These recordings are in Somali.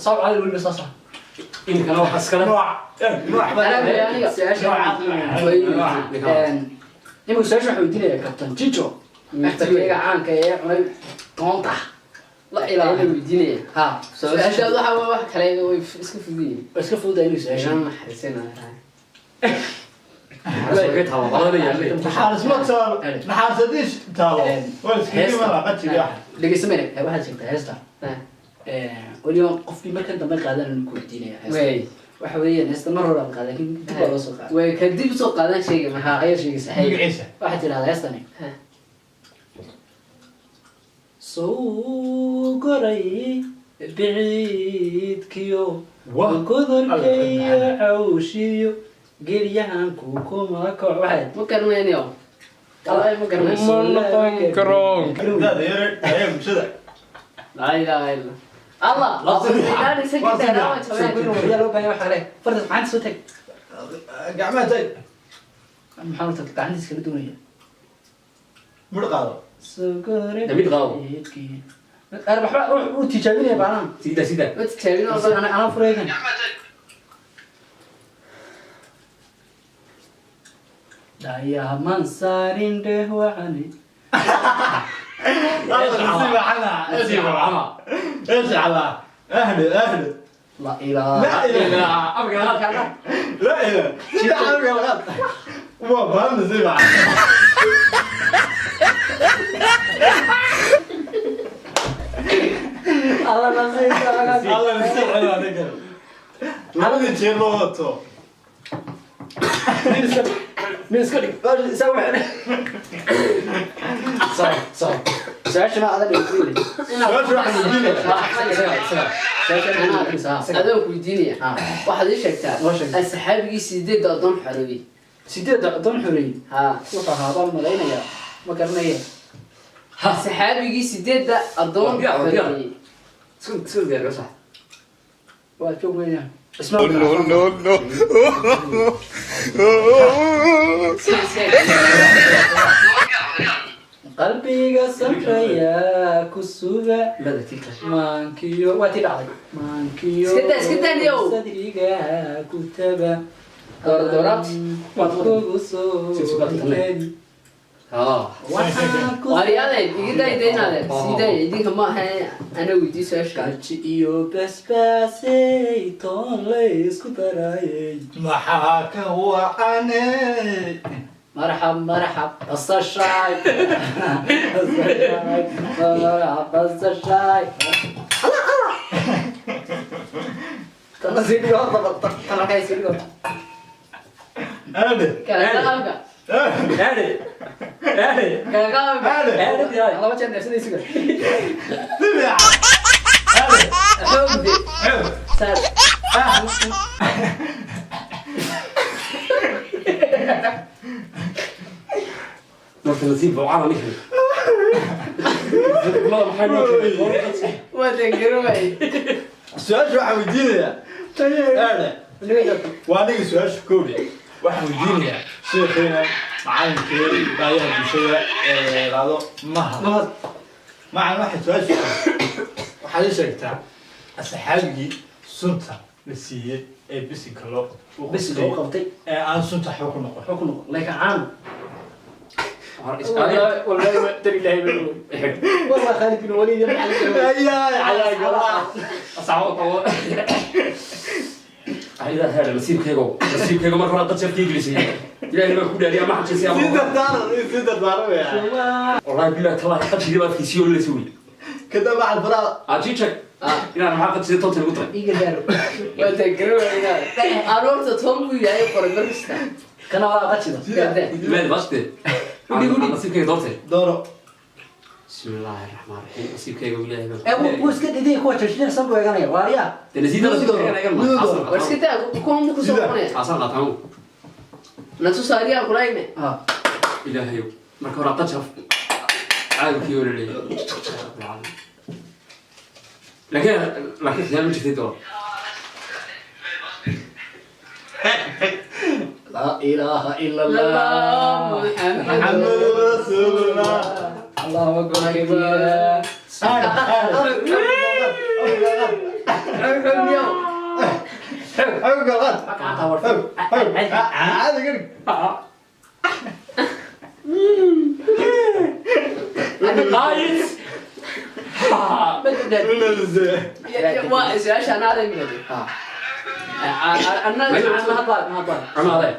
Saa cali weliba saasa. Iminkana waxa iskale. Nooc nooc. Aniga Su-aasha imika su-aasha waxaan weydiinaya Captain Jijo, misterkayga caanka ee cunay toonta la Ilaa ilaahay. weydiinaya. Ha. Su-aashaad waxa waa wax kale, way iska fuduyihiin. Waa iska fududahay inuu su-aasha. Inaan naxariisanaya. Naxaaris ma taalo, naxaaris haddii taalo waa iskaga imanaa qajiga. Dhegeysa mene, waxaad sheegtaa heesta weliba qofkii markan dambe qaadan ku weydiinaya heesta. Way. Waxa weeyaan heesta mar hore aan qaadan, laakiin dib baa loo soo qaaday. Way, kadib soo qaadan sheegay Ha, maxaa? ayaa sheegaysa. Magaciisa. Waxaad tidhahdaa heestani. Ha. Soo koray biciidkiyo Wah. godolkayo cawshiyo gelyahanku kuma kaco, waxaad Ma garanaynayo. Wallaahi ma garanayo. Ma noqon karo. Dada yare ayaa bulshada. Laa ilaaha illa Allah. Yaa loo baahan waxa le fardas gacanta soo tag. Gacmaha tag. Maxaa horta gacantiis kala doonaya? Mudh qaado. Soo koray Mid qaado. biciidkiyo. Waxba uu tijaabinaya baalan. Sida sida. Ma tijaabin oo. Anaa furaygan. Dhayaha mansaarin dheh wacani. نصيب عنها. نصيب عنها. ايش على اهلا اهلا. La ilaaha. لا اله. Afka halka. لا اله انت عارف يا غلط ما فهم نصيب عنها. Alla nasiibka. الله نصيب عنها نقل labadii jeer loo wato. Mid iska dhig. Saa waxaan. Saa saa. Su-aasha ma adan weydiinay. Su-aasha waxaan weydiinaya. Adoo ku weydiinaya. Waxaad ii sheegtaa Noo sheeg. asxaabigii sideedda addoon xoreeyey. Sideedda addoon xoreeyey. Ha. Wuxuu ahaa baan malaynayaa. Ma garanaya. Saxaabigii sideedda addoon Waa diyaar, waa diyaar. xoreeyey. Isku isku diyaar sax. Waa joog weeyaan. No, no, no. Qalbiga samraya ku suga. Mada tigta. Maankiyo waa tii dhacday. Maankiyo. Iska daa, iska daa, Leo. Sadriga ku taba. Door dooraad. Waad kugu soo. Si sugan. Ha. Waxaan ku Waariyadeen iga daayda inaadeen sii daaya idinka ma aha, ana weydii su-aasha. Gaji iyo basbaasey toon la isku darayey. Maxaa ka wacanay? Marxab marxab basashaay. Basashaay. Marxab basashaay. Tana sii dhigo horta, tana kay sii dhigo. Aade. Kala qalabka. Aade. Aade. Kala qalabka. Aade. Aade diyaar. Laba jeer neefsanaysiga. Sibica. Aade. Xoogde. Xoog. Saar. Marka nasiib buu ninkan. Mada maxay noo keenay? Waa dangaroobay. Su-aasha waxaan weydiinayaa aade waa aniga su-aasha kowdhe waxaan weydiinayaa sheekheena macalinkee baayaha bulshada ee raado maha. Mahad. Macalin, waxay su-aasha waxaad ii sheegtaa asxaabigii sunta la siiyey ee bisinka loo u Bisinka u qabtay. Ee aan sunta waxba ku noqon. Wuxuu ku noqon laakiin caan. Wallahi Wallahi dar Ilaahay baa والله خالد بن وليد يا معلم. Ayaa cayaaga. Asxaab qabo. Ayda heer nasiibkaygo. Nasiibkaygo marka hore qad jabkii gelisay. Ilaahay baa ku dhaariya ma xajisay sii ama. dardaaran, sii dardaaran weya. Wallahi billahi tallahi qadkii baad kiisiyo la soo. Kadib waxaad faraha. Ajiijak. Inaan maxaa qadsiyo toonta lagu daray. Iga gaaro. Waa dangaroobay inaadeen aroorta toon buu yahay qoray mar kasta. Kana waa qajida. Gardeen. Meel baste. Udi udi nasiibkayga doortay. Dooro. Bismillaahi raxmaani raxiim. Nasiibkayga ilaahay baa. Ee wuu iska diiday kuwa jajinaysan san buu eeganaya. Waariya. Nasiibka nasiibkayga naga ma. War iska daa kuwan ma kusoo noqonaya. Xasan qaataan. Na tusaariyaa kulagne. Ah. Ilaahayow marka hore qajaf caadkii oo leeyahay laakiin laakiin xiyaal ma jirtay doon. La ilaha illa Allah. Muxamed. Maxamed rasuulullah. Allahu akbar kabira. Aade, aade. Xoog, xoog, yow. Xoog kala qaad. Gacanta war. Xoog, xoog. Caadi garig. Ayis. Waa su-aasha anaa adag mid. Ah. Anaa Ma hadlaad, ma hadlaad. Cunaaday.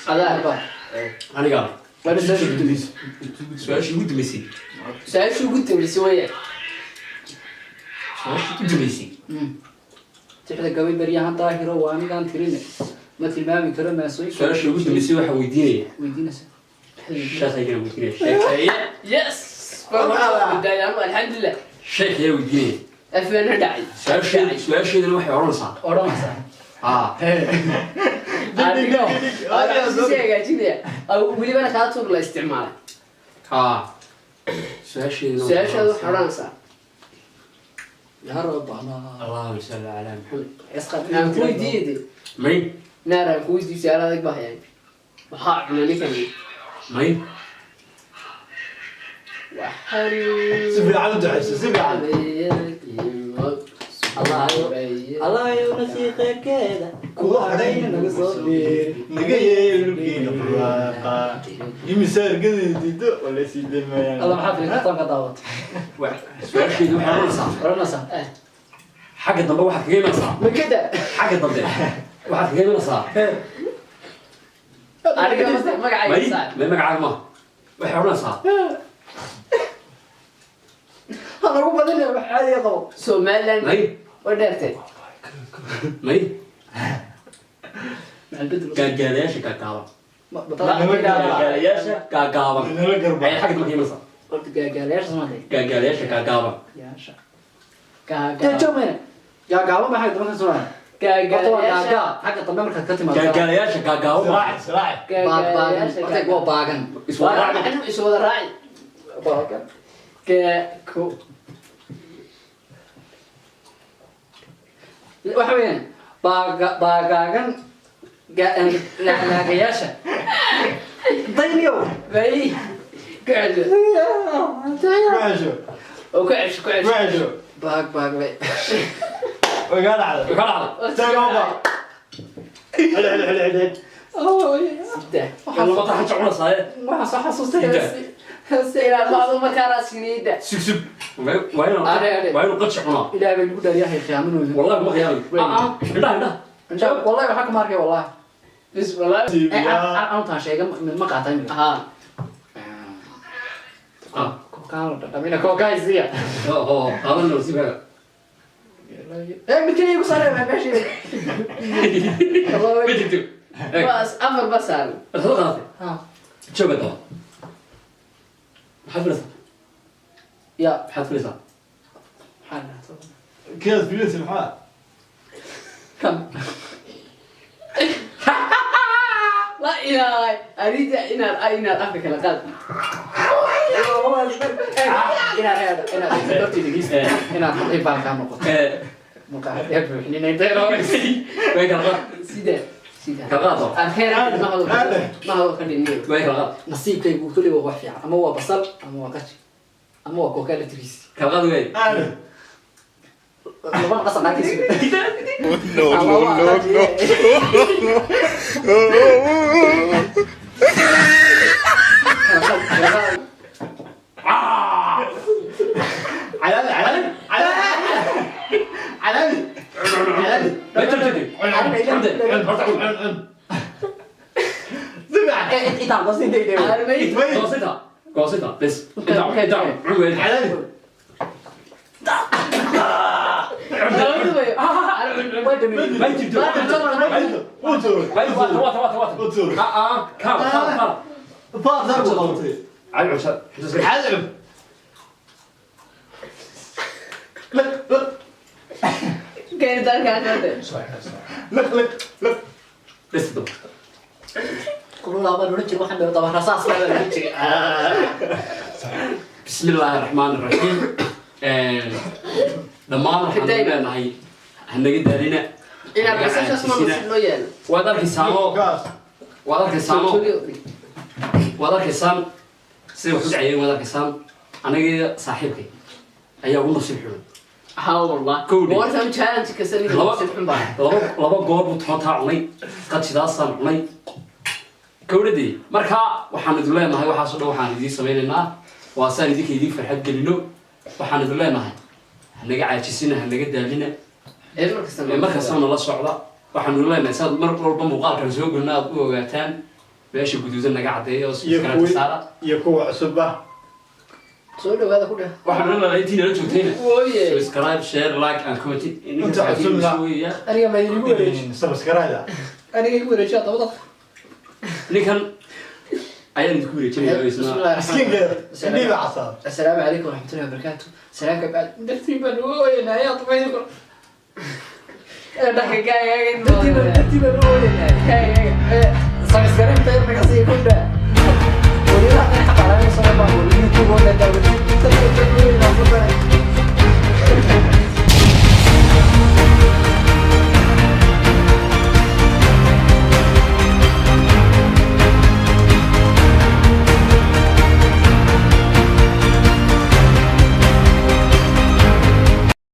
adaa. Aniga. Waa su'aasha ugu dambeysay. Su-aashii ugu dambeysay. Su-aasha ugu dambeysay weeye. Su-aashii ugu dambeysay. Tixda gabay baryahan daahiro waa anigaan tirine. Ma tilmaami karo maasooyinka. Su-aashii ugu dambeysay waxaa weydiinaya. Weydiinaysa. Sheekhaygana weydiinaya. Sheekh. Yes. Daayaan alxamdulillah. Sheekh ayaa weydiinaya. Afeena dhacay. Su-aasheedana waxay odhanaysaa. Odhanaysaa. Ah. Adigo. Adigo hagaajinaya. Welibana kaa tuur la isticmaalay. Ah. Su-aasheedana. Su-aashaada waxay odhanaysaa. Yaa Rabbana. Allahumma salli ala Muhammad. Isqad. Aan ku weydiiyey dee. May. Naar aan ku weydiiyey su-aal adag baa hayaan. Waxaa cunay ninkan. May. Waxaan Si fiican u ducayso, si fiican. Kuwa hadhay naga soo biir, naga yeel dhulkiina barwaaqa. Imise ergadii diido, waa la sii demayaan. Allah maxaa filan kartoonka daawat. Su-aasheedu waxay odhanaysaa. Odhanaysaa. Xagga dambe waxaad kaga imanaysaa. Makada. Xagga dambe waxaad kaga imanaysaa. Aniga magacayga May. saar. May magacaaga maaha. Waxay odhanaysaa. Ha lagu badin wax caadi ah qabo. Somaliland May. way dheertay. May. Maxal bedel. Gaagaalayaasha gaagaaban. Batal. Gaagaalayaasha gaagaaban. Nala garba. Ayay xagga dambe kaga imanaysaa. Horta gaagaalayaasha Soomaaliya. Gaagaalayaasha gaagaaban. Yaasha. Gaagaa. Dee joog mayna. Gaagaaban baa xagga dambe ka Soomaaliya. Horta waa Gaagaalayaasha. gaagaa. Xagga dambe markaad ka timaado. Gaagaalayaasha gaagaaban. Israaci, israaci. Baag baagan. Horta waa baagan. Iswada raac. Macnuhu iswada raaci. Baagan. Gaa ku. Waxa weeyaan baaga baagaagan laagayaasha. Dayniyow. Bay. Ku cesho. Ku cesho, Oo ku cesho, ku ku cesho. cesho. Baag baag le. Way kaa dhacday. Ka dhacday. Take over. Xidh, xidh, xidh, xidh. Saddex. Laba taxan cunaysaa. Waxaan soo xasuustay hees. Ilaa bacdu markaa raasiniida. Sug sug. Waa inuu Are, are. waa inuu qaji cunaa. Ilaahay baa igu dhaariyahay khiyaamanooda. Wallahi kuma khiyaamay. Indhaha indhaha. Wallahi waxaa kama arkay wallahi. Bis wallahi. Ee aan taan sheega ma qaatay mid. Ha. Ah. Kokaan la dhadhamina kookaaysiya. Oo qaadan nasiibkaaga. Ee mid kaliya igu saaray meeshii. Ma jirto. Eeg. Bas afar bas saaran. Soo qaadatay. Ha. Jooga daba. Maxaad filaysaa? Ya. Maxaad filaysaa? Maxaa la dhahdaa? Kiyaas bilis maxaa? Kan. La ilaahay. Arida inaad inaad afka kala qaad. Inaad inaad horta dhegeysta. Inaad hadday baalkaa noqoto. Ee Muqaacad ee buuxinina intay noqonaysa. way kala qaad. Sidee? Sidee? Kala qaado. Arkeen ma hado ma hado ka dhiniyo. Way kala qaad. Nasiibkaygu kulli waa wax fiican. Ama waa basal ama waa qaji. Ama waa kookaa la tiriis. Kala qaad way. Aade. Laba qasab qaadkiisa. No, no, no, no. Calaali, calaali, calaali. Calaali. Calaali. Ma jirto. Cunde. Horta cun. Cun, cun. Si fiican. Intaan bas intay dheewo. Armay. Way. Goosita. Goosita. Bes. Inta inta cun way. Calaali. Way dhameeyey. Ma jirto. Wuu tuuray. Way waata waata waata waata. Wuu tuuray. Ah ah. Kaala kaala kaala. Faar saar buu qabtay. Cali cusub. Cusub. Calaali cun. Liq, liq, Keen dalka hadda. liq, liq, liq. Bes daba. Kululaa baan odhan jiray waxaan daba rasaas baa la odhan jiray. بسم الله الرحمن الرحيم. Dhammaan waxaan leenahay hanaga daalina. Inaad basashaas ma nasiib loo yeelo. Waad arkaysaamo. Gaas. Waad arkaysaamo. Waad arkaysaan siday wax u dhacayeen waad arkaysaan. Anagii saaxiibkay ayaa ugu nasiib xunay. Ha wallah. Kowdhi. Wartan challenge kasta ninka Laba- si xun baa. Laba goor buu toontaa cunay, qajidaasaan cunay gawdhadii. Marka waxaan idin leenahay, waxaasoo dhan waxaan idiin samaynaynaa waa saan idinka idiin farxad gelino. Waxaan idin leenahay, hanaga caajisina, hanaga daalina. Ee markasta. Ee markastana la socda. Waxaan idin leenahay, saad mar walba muuqaalkan soo gelino aad u ogaataan, meesha guduudan naga caddeeya oo Iyo subscribe kuwii saara. Iyo kuwa cusubba. Soo dhawaada ku dheh. Waxaan idin leenahay, intii nala joogtayna, Wooye. subscribe, share, like and comment. Inta cusubna. Aniga ma idigu wareeji. Subscribe. Aniga igu wareeji haddaba dadka. Ninkan ayaan idinku wareejinaya isna. Bismillahi. Miskiinkeeda indhihi baa casaad. Asalaamu calaykum waraxmatullahi wabarakaatu. Salaamka bacd, dartiin baan ugu ooyanay ayaa dumaydi. Dhaqankaaga. Dartiin baan ugu ooyanay. Subscribe-ta naga sii ku dheh.